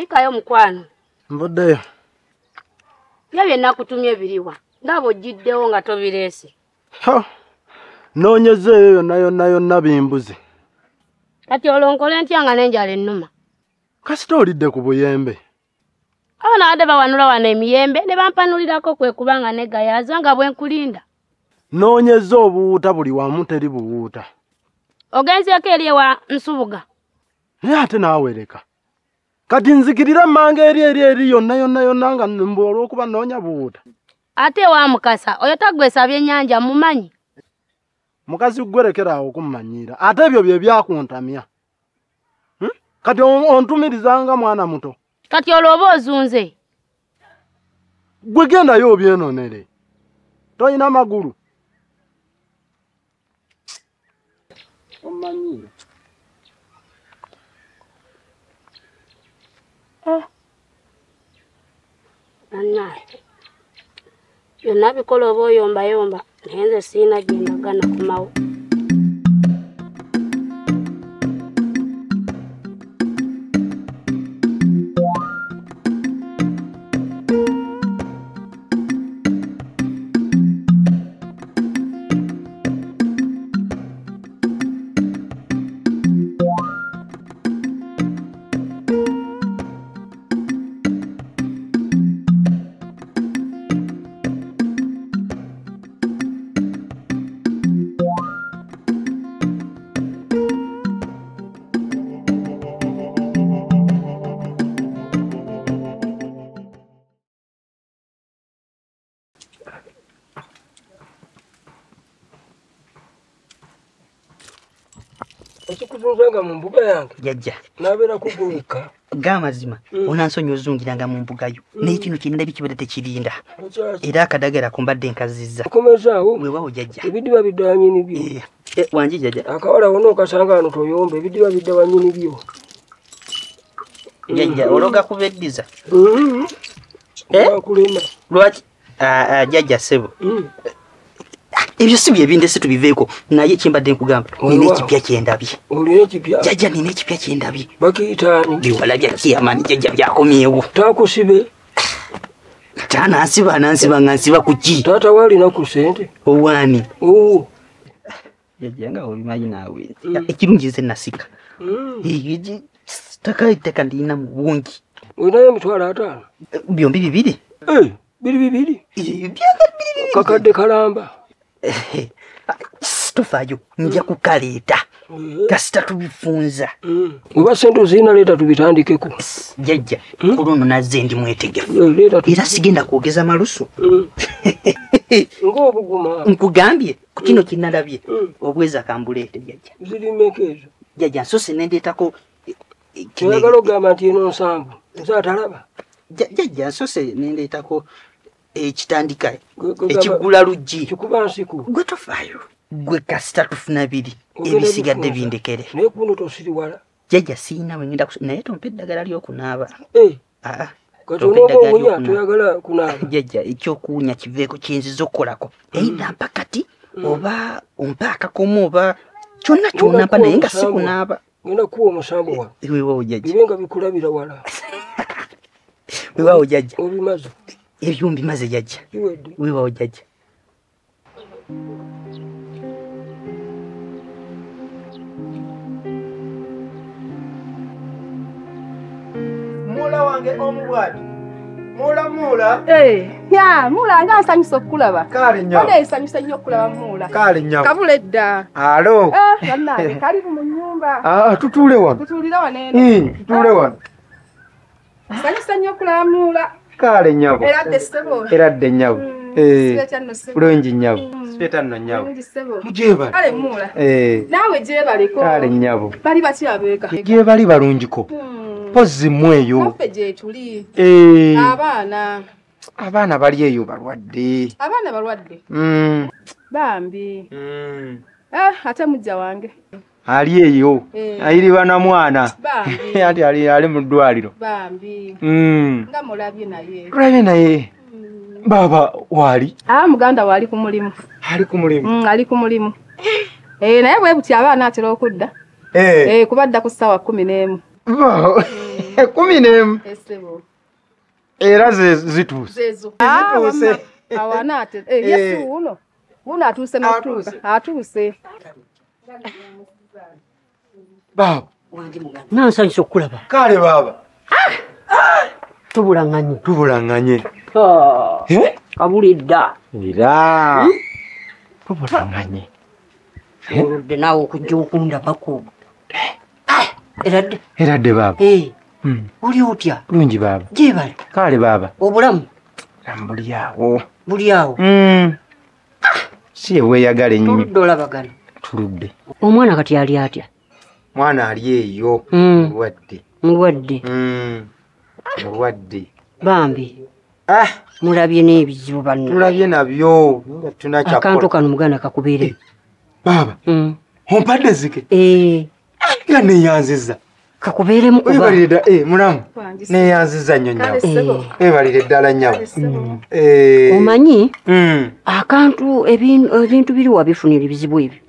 Kulikayo mukwano. Nvuddeyo. Bya bye nakutumye biriwa. Ndaba ojjiddewo nga tobireese. Ha! Noonyeza eyo yonna yonna yonna bimbuze. Kati olwo nkole ntya nga n'enjala ennuma? Kasita olidde ku buyembe. Abaana badde bawanula wano emiyembe ne bampanulirako kwe kubanga negayaaza nga bwe nkulinda. Noonyeza obuwuuta buli wamu teri buwuuta. Ogenzeeko eri ewa Nsubuga. Naye ate naawe leka. Kati nzikirira emmanga eri eri eri yonna yonna yonna nga mbu olw'okuba nnoonya buwuuta. Ate ewa Mukasa oyo taggwesa byennyanja mumanyi. Mukazi gwe lekera awo okummanyiira ate ebyo bye byakuntamya. Kati ontumiriza nga mwana muto. Kati olwo oba ozunze. Gwe gendayo obyenonere. Toyina magulu. Omanyiira. Bannange byonna bikola oba oyombayomba naye nze sirina gye ndaga nakomawo. Ekikuzunzanga mu mbuga yange. Jjajja. Nabeera kugweka. G'amazima onansonyiwa ozungiranga mu mbuga yo. Naye kino kye ndabye kibadde tekirinda. Era akadagala ko mbadde nkazizza. Okomezaawo. Weewaawo jjajja. Ebidiba bidda wannyini byo. Wangi jjajja. Akawala wonna okasanga wano toyomba ebidiba bidda wannyini byo. Jjajja ologa kubeddiza. Kulema. Lwaki? Jjajja ssebo. Ebyo si bye bindese tubiveeko naye kyembadde nkugamba nina ekipya kyendabye. Olina ekipya? Jjajja nina ekipya kyendabye. Bakiyitaani? Biwala bya Chairman jjajja byakomyewo. Taakusibe? Tanansiba anansiba nga nsiba ku ki? Taata we alina ku ssente? Owaani? Owuwo. Jjajja nga obimanyi naawe. Ekirungi nze nasika. Ttaka ndiyina mu bungi. Olinayo 50,000? Byombi bibiri. Biri bibiri? Byanga biri bibiri. Kakadde kalamba. Tofaayo nja kukaleeta kasita tubifunza. Oba ssente ozirina leeta tubitandikeko. Jjajja ku luno nazze ndi mwetegefu era sigenda kwogeza malusu. Ng'obuguma. Nkugambye ku kino kinalabye obweza kambuleete jjajja. Ziri mmeka ezo? Jjajja nsose ne ndeetako. Oyagala okugamba nti eno nsanvu nze atalaba? Jjajja nsose ne ndeetako ekitandika ekigula luggi. Kikuba nsiku. Gwe tofaayo. Gwe kasita tufuna biri ebisigadde bindekere. Naye kuno tosiriwala. Jjajja siyina we ngenda naye tompa eddagala ly'okunaaba. Kati onooba owunya toyagala kunaaba. Jjajja ekyokuwunya kiveeko kyenziza okukolako. Either mpa kati oba ompa akakomo oba kyonna kyonna mpa naye nga sikunaaba. Ngenda kuwa omusambo wano. Weewaawo jjajja. Bibe nga bikulabira wala. Weewaawo jjajja. Obimaze. Ebyo mbimaze jjajja. Weewaawo jjajja. Mula wange omubwati. Mula mula. Ya mula nga nsanyusa okukulaba. Kale nnyo. Kale nsanyusa nnyo okukulaba mula. Kale nnyo. Kabula edda. Alo. Bannange kalibu mu nnyumba. Tutuule wano. Tutuulira wano eno. Tutuule wano. Nsanyusa nnyo okulaba mula. Kale nnyabo. Eradde ssebo. Eradde nnyabo. Bulungi nnyabo. Sipeta nno nnyabo. Bulungi ssebo. Mugyebale. Kale mula. Naawe gyebaleko. Kale nnyabo. Bali batya abeeka? Gyebali balungiko. Pozzi mmwe eyo. Naffe gye tuli. Abaana. Abaana bali eyo balwadde. Abaana balwadde? Bambi. Ate mujja wange. Ali eyo. Ayiriba na mwana. Bambi. Ati ali mu ddwaliro. Bambi. Nga mulabye naye. Tulabye naye. Baba wali? Muganda wali ku mulimu. Ali ku mulimu? Ali ku mulimu. Naye bwe buti abaana atera okudda. Kubadda ku ssaawa 11. 11. Esebo. Era zituuse. Zezo. Zituuse. Awana ate. Yesu uno. Uno atuuse n'okutuuka. Atuuse. Baba. Nansanyusa okulaba. Kale baba. Tubulanganye. Tubulanganye. Kabuli dda. Era. Tubulanganye. Oludde naawe okujja okundabako. Eradde. Eradde baba. Oli otya? Bulungi baba. Gyebale. Kale baba. Obulamu? Buli awo. Buli awo. Si ebweyagala ennyo. Tuludde olabagana. Tuludde. Omwana kati ali atya? Mwana ali eyo. Mulwadde. Mulwadde. Mulwadde. Bambi. Mulabye n'ebizibu banno. Tulabye nabyo. Akantu kano muganda kakubeere. Baba. Ompadde zike. Nga neeyanziza. Kakubeeremu kuba. Weebalire ddala mulamu. Neeyanziza nnyo nnyabo. Weebalire ddala nnyabo. Omanyi akantu ebintu biri wabifunira ebizibu ebyo.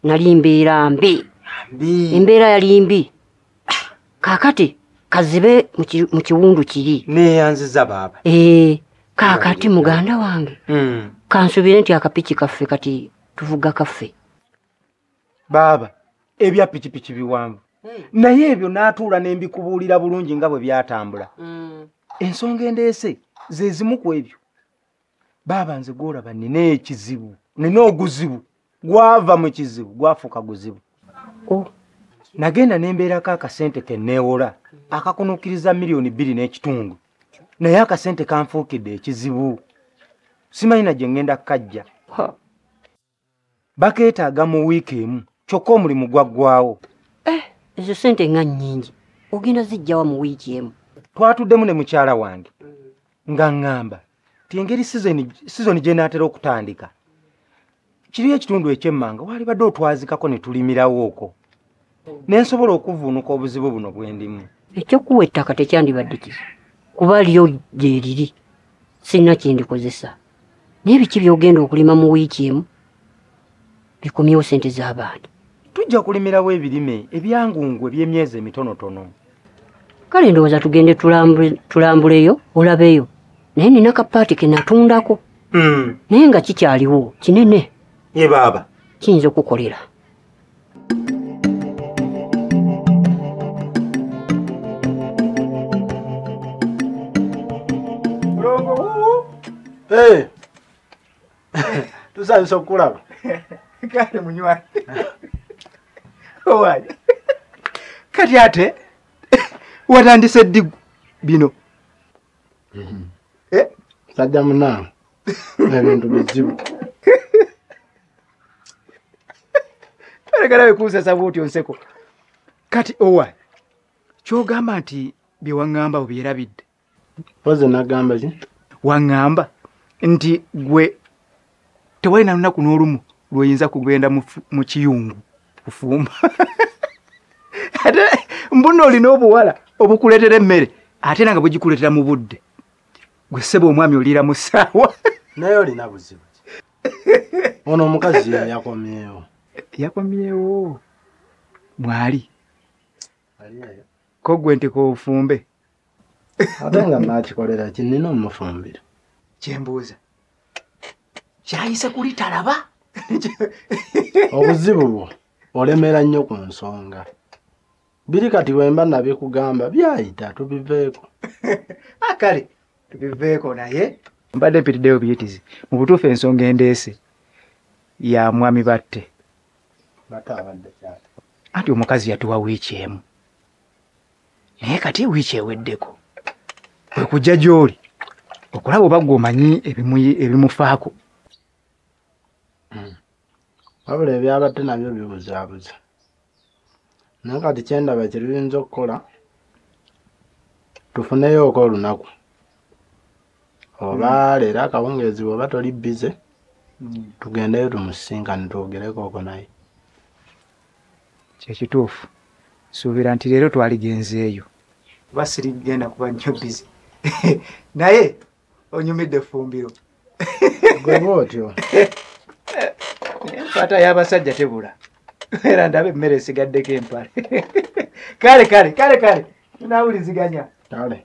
Nali mbeera mbi. Embeera yali mbi. Kaakati kazibe mu kiwundu kiri. Neeyanziza baba. Kaakati muganda wange. Kansuubire nti akapiki kaffe kati tuvuga kaffe. Baba, ebya pikipiki biwanvu. Naye ebyo n'atuula ne mbikubuulira bulungi nga bwe byatambula. Ensonga endeese ze zimu ku ebyo. Baba nze gw'olaba nnina ekizibu, nnina oguzibu. Gwava mu kizibu, gwafuuka guzibu. Nagenda ne mbeerako akasente ke neewola akakunukkiriza 2.5 million. Naye akasente kanfuukidde ekizibu. Simanyi na gye ŋŋenda kukajja. Bakeetaaga mu wiiki emu kyokka omulimu gwaggwawo. Ezo ssente nga nnyingi ogenda zijjawa mu wiiki emu? Twatuddemu ne mukyala wange nga ŋŋamba ti engeri sizoni gye naatera okutandika kiriyo ekitundu eky'emmanga waalibadde otwazikako ne tulimirawo okwo ne nsobola okuvvuunuka obuzibu buno bwe ndimu. Ekyokuwa ettaka tekyandibadde kizibu kuba lyo gye riri sirina kye ndikozesa. Naye biki by'ogenda okulima mu wiiki emu bikomyewo ssente z'abaana? Tujja kulimirawo ebirime ebyangungu eby'emyezi emitonotono. Kale ndowooza tugende tulambuleyo olabeyo. Naye nina kapaati ke natundako. Naye nga kikyaliwo kinene. Ye baba. Kiyinza okukolera. Tusanyusa okulaba. Kale munywanyi. Owaye. Kati ate watandise ddi bino? Sajja munnange ebintu bizibu. Tolekera wekuusasa bw'otyo nseko. Kati owaye ky'ogamba nti bye waŋŋamba obyerabidde. Mpozi nagamba ki? Waŋŋamba nti gwe tewalina lunaku n'olumu lw'oyinza kugenda mu kiyungu kufumba. Ate mbuno olina obuwala obukuleetera emmere ate era nga bugikuleetera mu budde. Gwe ssebo omwami oliira mu ssaawa. Naye olina buzibu ki? Ono omukazi yakomyewo. Yakomyewo mwali. Ko gwe nti k'ofumbe. Ate nga naakikolera ki nnina omufumbira. Kyembuuza kyayise kuli talaba. Obuzibu bwo olemera nnyo ku nsonga. Biri kati bwe mba nabikugamba byayita tubiveeko. Kale tubiveeko naye mbadde mpitiddeyo biyitizi. Mu butuufu ensonga endeese ya mwami Batte. Batte abadde kyati? Anti omukazi yatuwa wiiki emu. Naye kati wiiki eweddeko. Kwe kujja gy'oli okulaba oba ggwe omanyi ebimufaako. Wabula ebyabadde nabyo bibuzaabuza. Naye kati kyendaba kye luyinza okukola tufuneyooko olunaku. Oba leero akawungeezi bw'oba toli bbize tugendeyo tumusisinkane twogereko okwo naye. Kye kituufu. Nsuubira nti leero twaligenzeeyo. Kuba sirigenda kuba nnyo bbize. Naye onyumidde effumbiro. Gwe bw'otyo. Enkwata y'abasajja tebula. Era ndaba emmere esigaddeko empale. Kale kale kale kale. Tunawuliziganya. Kale.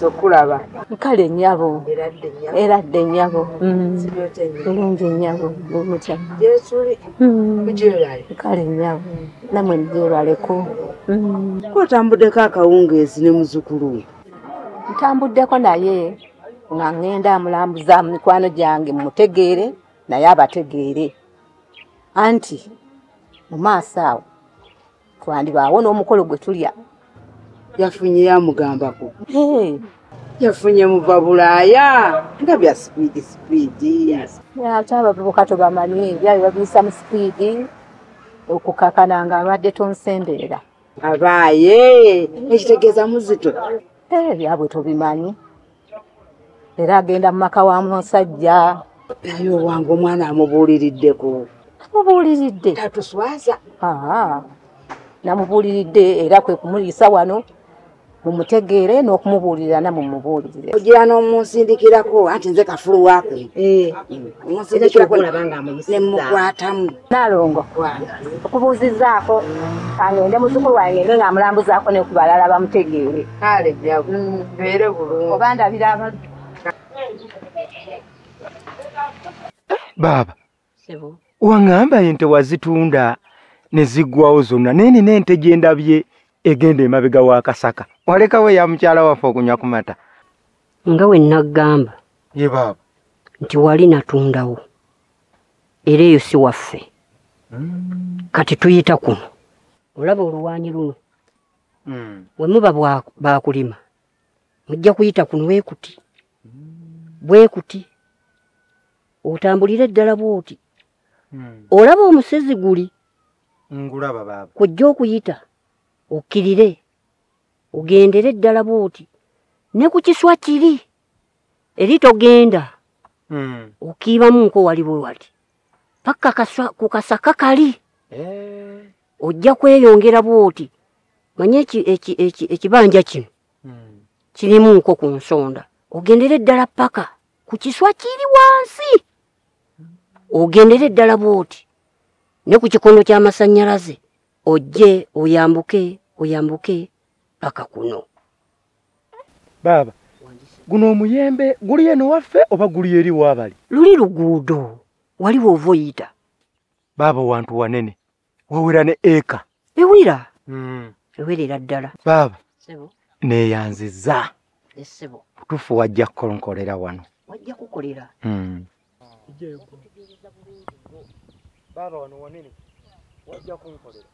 Okulaba nkale nnyabo eradde nnyabo bulungi nnyabo mutya nkale nnyabo namwe ngyeraleko. Otambuddeko akawungeezi ne muzzukulu? Ntambuddeko naye nga ŋŋenda amulambuza mikwano gyange mmutegeere naye abategeere anti mu maaso awo twandibaawo n'omukolo gwe tulya. Yafunye yamugambako. Yafunye muva Bulaaya nga bya sipiidi sipiidi. Ate abavubuka tobamanyi byali babiyisa mu sipiidi okukakana nga abadde tonsemberera. Abaaye ekitegeeza muzito. Byabwe tobimanyi. Era agenda mu maka wa musajja. Naye owange omwana amubuuliriddeko. Amubuuliridde? Tatuswaza. Namubuuliridde era kwe kumuyisa wano mumutegeere n'okumubuulirira namwe mumubuulirire. Ogira n'omunsindikirako anti nze kafulu waako. Omunsindikirako ne mukwatamu. Nalongo okubuuzizzaako kangende muzzukulu wange ngende ng'amulambuzaako ne ku balala bamutegeere. Kale nnyabo mbeere bulungi. Oba ndabira abantu. Baaba, waŋŋamba ente wazitunda ne ziggwawo zonna naye nina ente gye ndabye egenda emabega wa Kasaka. Walekawo ya mukyala waffe okunywa ku mata. Nga we naggamba ye baaba nti wali natundawo era eyo si waffe. Kati tuyita kuno olaba oluwaanyi luno we muba baakulima mujja kuyita kuno weekuti bwekuti otambulire ddala bw'oti. Olaba omusezi guli ngulaba baaba kujja okuyita okkirire ogendere ddala bw'oti ne ku kiswa kiri eri togenda okiibamu nko wali bwe wali paka ku kasaka kali ojja kweyongera bw'oti. Manye ekibanja kino kirimu nko ku nsonda ogendere ddala paka ku kiswa kiri wansi ogendere ddala bw'oti ne ku kikondo ky'amasannyalaze ojje oyambuke oyambuke paka kuno. Baaba, guno omuyembe guli eno waffe oba guli eri waabali? Luli luguudo waliwo ova oyita. Baaba wantu wanene wawera ne eka. Ewera ewerera ddala. Baaba neeyanzizza. Essebo butuufu wajja kukolera wano. Wajja kukolera. Baaba wano wanene wajja kunkolera.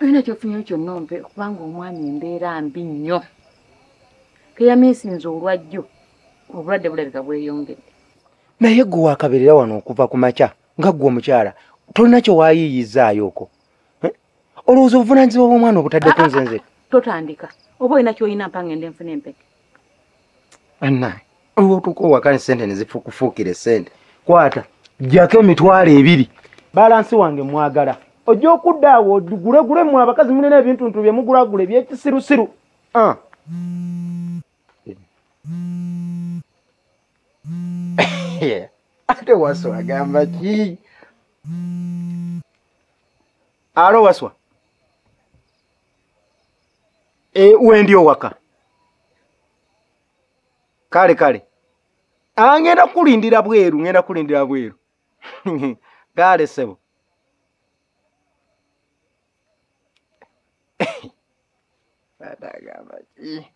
Olina kyofunyeyo kyonna ompe kubanga omwami embeera mbi nnyo. Keyamiisinze olwajjo obulwadde bulabika bweyongedde. Naye gwe waakabeerera wano okuva ku makya nga ggwe omukyala tolina kye waayiiyizzaayo okwo. Olowooza obuvunaanyizibwa bw'omwana obutaddeko nze nze. Totandika oba olina ky'olina mpa ngende nfune empeke. Annaye olwotuuka owaka ssente ne zifukufuukira essente. Kwata ggyako 20,000. Balansi wange mwagala. Ojja okudda awo ogulegule mmwe abakazi mulina ebintuntu bye mugulagula ebyekisirusiru. Ate Waswa agamba ki? Alo Waswa. Wendi owaka. Kale kale. Ngenda kulindira bweru, ngenda kulindira bweru. Kale sebo. Agamba ki?